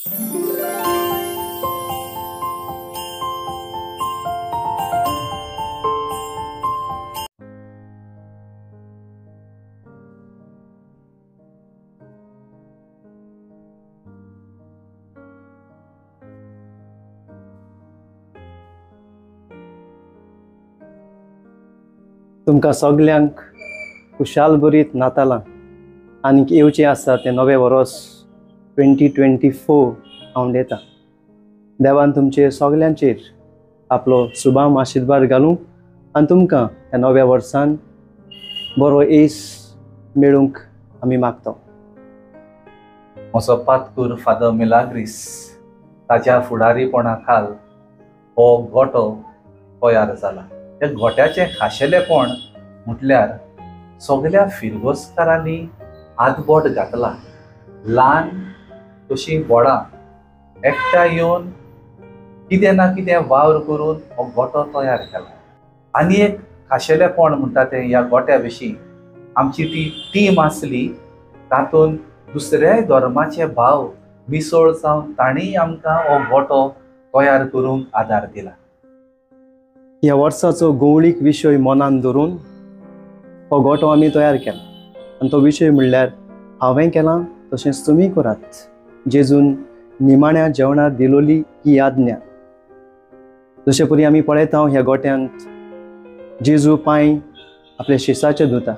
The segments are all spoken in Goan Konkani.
तुमकां सगल्यांक खुशाल बरीत नातालां आनीक येवचें आसा तें नवें वर्स 2024 हांव दिता. देवान तुमचे सगल्यांचेर आपलो सुभाम आशिर्वाद घालूं आनी तुमकां ह्या नव्या वर्सान बरो येस मेळूंक आमी मागता. म्हजो पातकूर फादर मिलाग्रीस ताच्या फुडारीपणा खाल हो गोटो तयार जाला. त्या गोट्याचें खाशेलेपण म्हटल्यार सगल्या फिरगोस्कारांनी हातबोट घातला. ल्हान तशीं व्हडां एकठांय येवन कितें ना कितें वावर करून हो गोटो तयार केला. आनी एक खाशेलेपण म्हणटा तें ह्या गोट्या विशीं आमची ती टीम आसली तातूंत दुसऱ्याय धर्माचे भाव मिसळ जावन तांणी आमकां हो गोटो तयार करूंक आदार दिला. ह्या वर्साचो गवळीक विशय मनान धरून हो गोटो आमी तयार केला आनी तो विशय म्हणल्यार हांवें केला तशेंच तुमी करात. जेजून निमाण्या जेवणार दिलोली ही आज्ञा. जशे परी आमी पळयता ह्या गोट्यांत जेजू पांय आपल्या शिसाचे धुता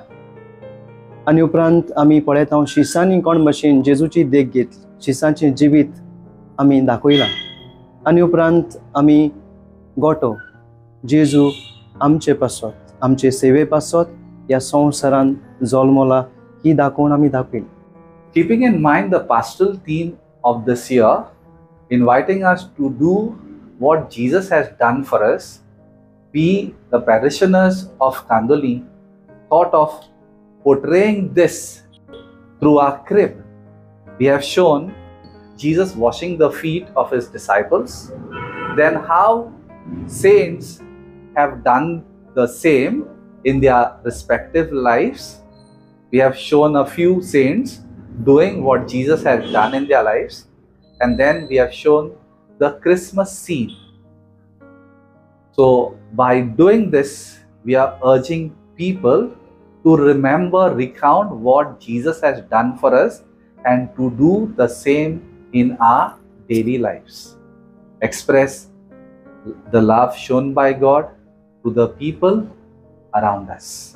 आनी उपरांत आमी पळयता शिसांनी कोण भशेन जेजूची देख घेतली, शिसांचें जिवीत आमी दाखयलां आनी उपरांत आमी गोटो जेजू आमचे पासत आमचे सेवे पासत ह्या संवसारान जल्मला ही दाखोवन आमी दाखयली. Keeping in mind the pastoral theme of this year, inviting us to do what Jesus has done for us, we, the parishioners of Candolim, thought of portraying this through our crib. We have shown Jesus washing the feet of his disciples, then how saints have done the same in their respective lives. We have shown a few saints doing what Jesus has done in their lives, and then we have shown the Christmas scene. So by doing this, we are urging people to remember, recount what Jesus has done for us and to do the same in our daily lives. Express the love shown by God to the people around us.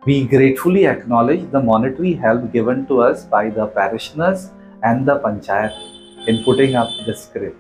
We gratefully acknowledge the monetary help given to us by the parishioners and the panchayat in putting up this crib.